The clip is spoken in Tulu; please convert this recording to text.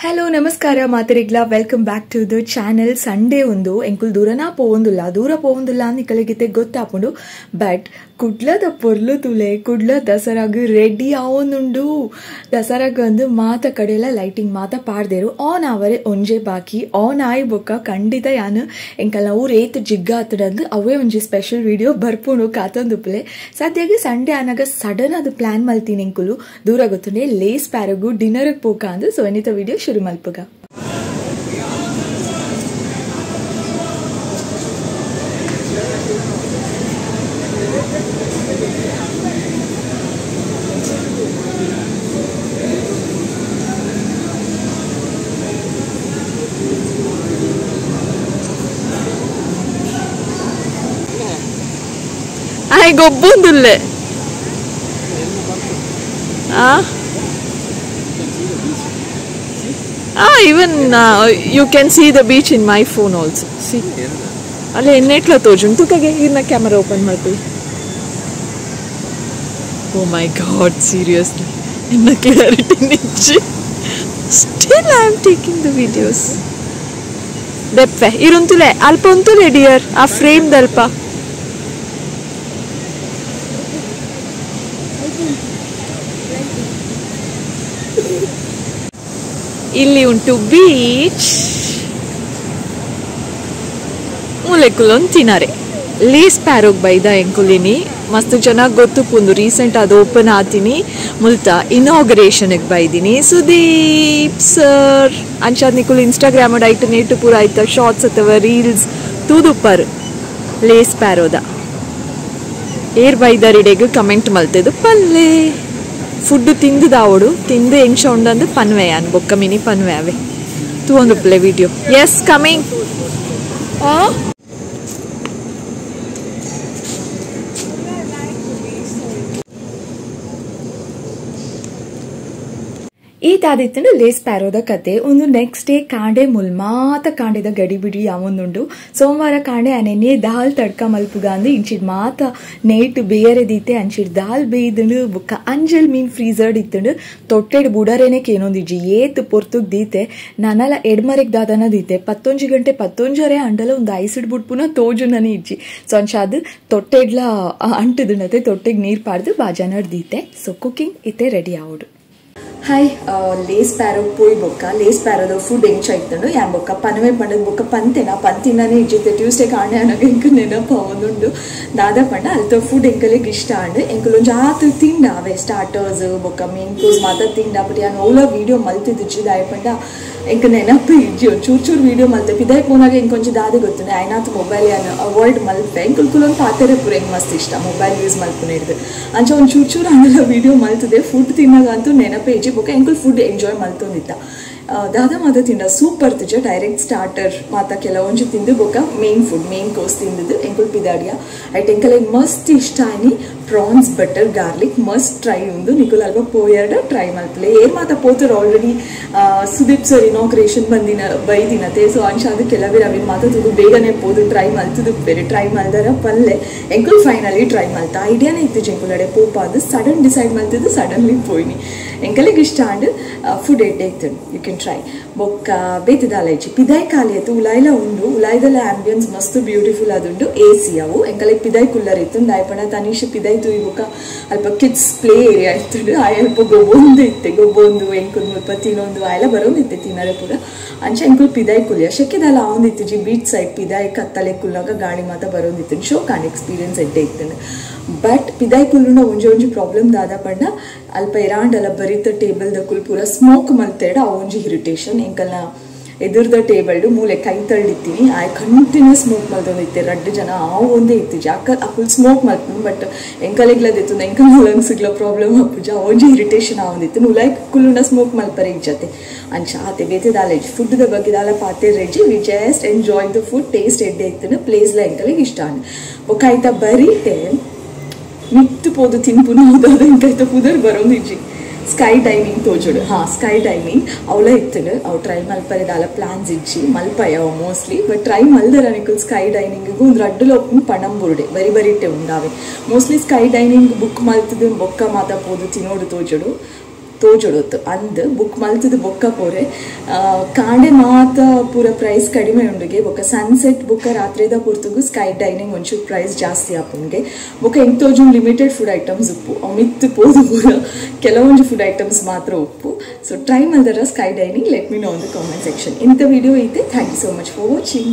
ಹಲೋ ನಮಸ್ಕಾರ ಮಾತರಿಗ್ಲಾ, welcome back to the channel. Sunday ಒಂದು ಎಂಕುಲ್ ದೂರನಾ ಪೋವೊಂದುಲ್ಲ, ದೂರ ಪೋವೊಂದುಲ್ಲ ನಿಕಲೆಗಿತ್ತೆ ಗೊತ್ತಾಪುಂಡು. ಬಟ್ ಕುಡ್ಲದ ಪೊರ್ಲು ತುಲೆ ಕುಡ್ಲ ದಸರಾಗ್ ರೆಡಿ ಆವೊಂದುಂಡು. ದಸರಾಗ್ ಒಂದು ಮಾತ ಕಡೆಯಲ್ಲ ಲೈಟಿಂಗ್ ಮಾತ ಪಾಡ್ದೇರು. ಆನ್ ಅವರೆ ಒಂಜೆ ಬಾಕಿ ಆನ್ ಆಯ್ ಬೊಕ್ಕ ಖಂಡಿತ ಯಾನು ಎಂಕಲ್ನ ಊರು ಏತ್ ಜಿಗ್ಗ ಆತಡಂದು ಅವೇ ಒಂಜಿ ಸ್ಪೆಷಲ್ ವಿಡಿಯೋ ಬರ್ಪುಂಡು ಕಾತೊಂದುಪ್ಪಲೆ. ಸದ್ಯಗೆ ಸಂಡೇ ಆನಾಗ ಸಡನ್ ಅದು ಪ್ಲಾನ್ ಮಲ್ತೀನಿ ಎಂಕುಲು ದೂರ ಗೊತ್ತುಂಡೆ ಲೇಸ್ ಪ್ಯಾರಗು ಡಿನ್ನರ್ಗೆ ಪೋಕ ಅಂದು. ಸೊ ಎನಿತ ವಿಡಿಯೋ ಶುರು ಮಲ್ಪುಗ. ಆಯ್ ಗೊಬ್ಬೊಂದುಲ್ಲೆ ಆ even you can see the beach in my phone also. See, alle ennetla tojun tukage irna camera open malpuli. Oh my god, seriously enna clarity nichi. Still I am taking the videos. Deppe iruntule alpa untule dear aa frame dalpa. ಇಲ್ಲಿ ಉಂಟು ಬೀಚ್, ಮೂಲೆಕುಲೊಂದು ತಿನಾರೆ. ಲೇಸ್ ಪ್ಯಾರೋಗ್ ಬೈದ ಎಂಕುಲಿನಿ ಮಸ್ತ್ ಜನ ಗೊತ್ತು ಪುಂದು. ರೀಸೆಂಟ್ ಅದು ಓಪನ್ ಆತೀನಿ ಮುಲ್ತ ಇನಾಗ್ರೇಷನ್ಗೆ ಬೈದಿನಿ. ಸುದೀಪ್ ಸರ್ ಅಂಚಾದ್ ನಿಕುಲು ಇನ್ಸ್ಟಾಗ್ರಾಮ್ ಐಟ್ ನೇಟು ಪೂರ ಆಯ್ತ ಶಾರ್ಟ್ಸ್ ಅಥವಾ ರೀಲ್ಸ್ ತೂದುಪ್ಪರ್ ಲೇಸ್ ಪ್ಯಾರೋದ. ಏರ್ ಬೈದರಿಡೆಗ್ ಕಮೆಂಟ್ ಮಲ್ತದು ಪಲ್ಲೆ ಫುಡ್ ತಿಂದು ದಾವಡು ತಿಂದು ಎಂಚ ಉಂಡಂದು ಪನ್ವೆ ಅನ್ ಬೊಕ್ಕ ಮಿನಿ ಪನ್ವೆ ಅವೆ ತೂವೊಂದು ಪ್ಲೇ ವಿಡಿಯೋ. Yes coming. ಈ ತಾದಿತ್ತಂಡು ಲೇಸ್ ಪ್ಯಾರೋದ ಕತೆ. ಒಂದು ನೆಕ್ಸ್ಟ್ ಡೇ ಕಾಂಡೆ ಮುಲ್ ಮಾತ ಕಾಂಡೆದ ಗಡಿಬಿಡಿ ಯಾವೊಂದುಂಡು. ಸೋಮವಾರ ಕಾಂಡೆ ಅನೆನೆ ದಾಲ್ ತಡ್ಕ ಮಲ್ಪುಗ ಅಂದು ಇಂಚಿಡ್ ಮಾತ ನೇಟ್ ಬೇರೆ ದೀತೆ ಅಂಚಿಡ್ ದಾಲ್ ಬೇಯ್ದುಂಡು. ಬೊಕ್ಕ ಅಂಜಲ್ ಮೀನ್ ಫ್ರೀಸರ್ಡ್ ಇತ್ತಂಡು ತೊಟ್ಟೆಡ್ ಬುಡರೇನೆ ಕೇನೊಂದಿಜ್ಜಿ ಏತ್ ಪೊರ್ತುಗ್ ದೀತೆ. ನನಲ ಎಡ್ಮರೆಗ್ ದಾದನ ದೀತೆ 11 ಗಂಟೆ 11:30 ಅಂಡಲ ಒಂದು ಐಸಿಡ್ ಬುಡ್ಪುನ ತೋಜು ನನ ಇಜ್ಜಿ. ಸೊ ಅಂಚಾದ್ ತೊಟ್ಟೆಡ್ಲ ಅಂಟುದುಂಡತೆ ತೊಟ್ಟೆಗ್ ನೀರ್ ಪಾಡ್ದು ಬಾಜಾನಡ್ ದೀತೆ. ಸೊ ಕುಕಿಂಗ್ ಇತ್ತೆ ರೆಡಿ ಆವಡು. ಹಾಯ್ ಲೇಸ್ ಪ್ಯಾರೋ ಪೋಯ್ ಬೊಕ್ಕ ಲೇಸ್ ಪ್ಯಾರೋದ ಫುಡ್ ಎಂಚ ಇತ್ತಂಡು ಯಾನ್ ಬೊಕ್ಕ ಪನವೆ ಪಂಡದ ಬೊಕ್ಕ ಪಂತೆನ ಪಂತಿನಾನೆ ಇಜ್ಜಿತ್ತೆ. ಟ್ಯೂಸ್ಡೇ ಕಾಂಡೆ ಅನಾಗ ಎಂಕು ನೆನಪು ಅವೊಂದುಂಡು. ದಾದ ಪಂಡ ಅಲ್ತ ಫುಡ್ ಎಂಕಲೆಗ್ ಇಷ್ಟ ಅಂಡು ಎಂಕುಲೊಂಜಿ ಆತ್ ತಿಂಡ ಅವೆ ಸ್ಟಾರ್ಟರ್ಸ್ ಬೊಕ್ಕ ಮೇನ್ ಕೋರ್ಸ್ ಮಾತ ತಿಂಡ. ಬಟ್ ಯಾನ್ ಓಲ ವೀಡಿಯೋ ಮಲ್ತಿದ್ದಿಜ್ಜಿ ದಾಯ ಪಂಡ ಎಂಕ್ ನೆನಪು ಇಜ್ಜಿ. ಒಂದ್ ಚೂರು ಚೂರು ವೀಡಿಯೋ ಮಲ್ತೆ ಪಿದಾಯ್ ಪೋನಾಗ ಎಂಕೊಂಚಿ ದಾದ ಗೊತ್ತುಂಡೆ ಆಯ್ನಾತ್ ಮೊಬೈಲ್ ಯಾನ್ ಅವಾಯ್ಡ್ ಮಲ್ಪೆ. ಎಂಕುಲು ಕುಲೊಂದು ಪಾತೆರೆ ಪೂರ ಎಂಕ್ ಮಸ್ತ್ ಇಷ್ಟ ಮೊಬೈಲ್ ಯೂಸ್ ಮಲ್ಪುನ ಹಿಡ್ದು. ಅಂಚ ಒಂದ್ ಚೂರು ಚೂರು ಅಂಡಲ ವೀಡಿಯೋ ಮಲ್ತದೆ. ಫುಡ್ ತಿನ್ನಾಗ ಅಂತೂ ನೆನಪೇ ಇಜ್ಜಿ. ಬೊಕ್ಕ ಎಂಕುಲು ಫುಡ್ ಎಂಜಾಯ್ ಮಲ್ತೊಂದಿತ್ತ. ದಾದ ಮಾತ ತಿಂಡ ಸೂಪರ್ ತಿಜ ಡೈರೆಕ್ಟ್ ಸ್ಟಾರ್ಟರ್ ಮಾತ ಕೆಲವೊಂಜಿ ತಿಂದು ಬೊಕ್ಕ ಮೇನ್ ಫುಡ್ ಮೇನ್ ಕೋರ್ಸ್ ತಿಂದಿದ್ದು ಎಂಕುಲು ಪಿದಾಡಿಯ. ಐಟ್ ಎಂಕಲೆ ಮಸ್ತ್ ಇಷ್ಟ ಆನಿ prawns butter garlic must try ಉಂದು. ನಿಕುಲ್ ಅಲ್ಪ ಪೋಯರ್ಡ ಟ್ರೈ ಮಲ್ಪಲೆ. ಏರ್ ಮಾತ ಪೋತರ್ ಆಲ್ರೆಡಿ ಸುದೀಪ್ ಸರ್ ಇನಾಗ್ರೇಷನ್ ಬಂದಿನ ಬೈದಿನತೆ. ಸೊ ಅಂಚಾದ ಕೆಲವೇ ಅವಿನ ಮಾತ ತುದು ಬೇಗನೆ ಪೋದು ಟ್ರೈ ಮಲ್ತದು ಬೇರೆ ಟ್ರೈ ಮಲ್ದರ ಪಲ್ಲೆ ಎಂಕುಲು ಫೈನಲಿ ಟ್ರೈ ಮಲ್ತ. ಐಡಿಯಾನೇ ಇತ್ತು ಎಂಕುಲಡೆ ಪೋಪಾದು ಸಡನ್ ಡಿಸೈಡ್ ಮಲ್ತಿದ್ದು ಸಡನ್ಲಿ ಪೋಯ್ನಿ. ಎಂಕಲಿಗೆ ಇಷ್ಟ ಅಂಡ್ ಫುಡ್ ಎಡ್ಡೆ ಇತ್ತು, you can try. ಬೊಕ್ಕ ಬೇತದಾಲ ಇಜ್ಜಿ ಪಿದಾಯ್ ಖಾಲಿ ಆಯ್ತು. ಉಲಾಯ್ಲ ಉಂಡು, ಉಲಾಯ್ದಲ ಆಂಬಿಯನ್ಸ್ ಮಸ್ತ್ ಬ್ಯೂಟಿಫುಲ್ ಆದುಂಡು. ಎ ಸಿ ಅವು ಎಂಕಲಿಗೆ ಪಿದಾಯ್ ಕುಲ್ಲರ್ ಇತ್ತು. ದಾಯಪಣ ತನೀಶ್ ಪಿದಾಯ್ ತೂಯಿ ಬೊಕ್ಕ ಅಲ್ಪ ಕಿಡ್ಸ್ ಪ್ಲೇ ಏರಿಯಾ ಇತ್ತು. ಆಯ್ ಅಲ್ಪ ಗೊಬ್ಬೊಂದು ಇತ್ತೆ ಗೊಬ್ಬೊಂದು ಎಂಕುಲು ಮುಲ್ಪ ತಿನ್ನೊಂದು ಆಯ್ಲ ಬರೋಂದಿತ್ತೆ ತಿನ್ನರೆ ಪೂರ. ಅಂಚ ಎಂಕುಲು ಪಿದಾಯ್ ಕುಲ್ಲಿಯ ಶೆಕ್ಕೆದಲ್ಲ ಆವೊಂದಿತ್ತು ಜಿ ಬೀಚ್ ಸೈಡ್ ಪಿದಾಯ್ ಕತ್ತಲೆ ಕುಲ್ಲಾಗ ಗಾಳಿ ಮಾತ ಬರೋಂದಿತ್ತು. ಶೋಕ್ ಆಂಡ್ ಎಕ್ಸ್ಪೀರಿಯನ್ಸ್ ಎಡ್ಡೆ ಇತ್ತು. ಬಟ್ ಪಿದಾಯ್ ಕುಲ್ಲುನ ಒಂಜಿ ಒಂಜಿ ಪ್ರಾಬ್ಲಮ್ ದಾದ ಪಂಡ ಅಲ್ಪ ಇರಾಂಡಲ ಬರಿತ ಟೇಬಲ್ the ಕುಲ್ ಪೂರ ಸ್ಮೋಕ್ ಮಲ್ತೇಡ ಅವು ಒಂಜಿ ಇರಿಟೇಷನ್. ಎಂಕಲ್ನ ಎದುರ್ದ ಟೇಬಲ್ ಮೂಲೆ ಕೈ ತಳ್ಳಿತ್ತೀನಿ ಆಯ್ ಕಂಟಿನ್ಯೂಸ್ ಸ್ಮೋಕ್ ಮಲ್ತೊಂದಿತ್ತೆ. ರಡ್ಡು ಜನ ಆ ಒಂದೇ ಇತ್ತು ಜಾಕ ಅಕುಲ್ ಸ್ಮೋಕ್ ಮಲ್ಪು ಬಟ್ ಎಂಕಲೆಗ್ಲದಿತ್ತು ಎಂಕಲ್ ಲಂಗ್ಸ್ಗ್ಲ ಪ್ರಾಬ್ಲಮ್ ಅಪ್ಪುಜ ಒಂಜಿ ಇರಿಟೇಷನ್ ಆವೊಂದಿತ್ತು. ನುಲೈ ಕುಲ್ಲುನ ಸ್ಮೋಕ್ ಮಲ್ಪರೆ ಇಜ್ಜತೆ ಅಂಚ ಆತೆ ಬೇತೆ ದಾಲ ಇಜ್ಜಿ. ಫುಡ್ದ ಬಗ್ಗೆ ದಾಲ ಪಾತೆ ರೆಜ್ಜಿ we just enjoy the food taste ಎಡ್ಡೆ ಇತ್ತು. ಪ್ಲೇಸ್ಲ ಎಂಕಲೆಗ್ ಇಷ್ಟ ಆಂಡ್ ಬೊಕ್ಕ ಆಯ್ತಾ ಬರೀತೆ ಮಿತ್ತು ಪೋದು ತಿನ್ಪುನ ಹೋದಾದ ಎಂಕೈತ ಪುದರ್ ಬರೋಂದಿಜ್ಜಿ. ಸ್ಕೈ ಡೈನಿಂಗ್ ತೋಜುಡು. ಹಾ ಸ್ಕೈ ಡೈನಿಂಗ್ ಅವಳ ಇತ್ತುಂಡು. ಅವು ಟ್ರೈ ಮಲ್ಪರೆ ದಾಲ ಪ್ಲಾನ್ಸ್ ಇಜ್ಜಿ ಮಲ್ಪಯ ಅವು ಮೋಸ್ಟ್ಲಿ. ಬಟ್ ಟ್ರೈ ಮಲ್ದರ ನಿಕುಲ್ ಸ್ಕೈ ಡೈನಿಂಗ್ ಒಂದು ರಡ್ಡುಲ ಒಪ್ಪು ಪಣಂಬುರುಡೆ ಬರಿ ಬರಿಟ್ಟೆ ಉಂಡಾವೆ. ಮೋಸ್ಟ್ಲಿ ಸ್ಕೈ ಡೈನಿಂಗ್ ಬುಕ್ ಮಲ್ತದು ಬೊಕ್ಕ ಮಾತ ಪೋದು ತಿನ್ನೋಡು ತೋಜುಡು. ತೋಜೊಡೊತ್ತು ಅಂದ್ ಬುಕ್ ಮಲ್ತದ ಬೊಕ್ಕ ಪೋರೆ ಕಾಂಡೆ ಮಾತ ಪೂರ ಪ್ರೈಸ್ ಕಡಿಮೆ ಉಂಡುಗೆ. ಬೊಕ್ಕ ಸನ್ಸೆಟ್ ಬೊಕ್ಕ ರಾತ್ರಿದ ಪೊರ್ತುಗು ಸ್ಕೈ ಡೈನಿಂಗ್ ಒಂಚೂರು ಪ್ರೈಸ್ ಜಾಸ್ತಿ ಆಪುಂಗೆ. ಬೊಕ್ಕ ಎಂಕ್ ತೋಜುಂಡು ಲಿಮಿಟೆಡ್ ಫುಡ್ ಐಟಮ್ಸ್ ಉಪ್ಪು, ಮಿತ್ತು ಪೋದು ಪೂರ ಕೆಲವೊಂಜಿ ಫುಡ್ ಐಟಮ್ಸ್ ಮಾತ್ರ ಉಪ್ಪು. ಸೊ try ಮಲ್ದರ sky dining, let me know in the comment section. ಇಂಥ ವಿಡಿಯೋ ಐತೆ. Thank you so much for watching.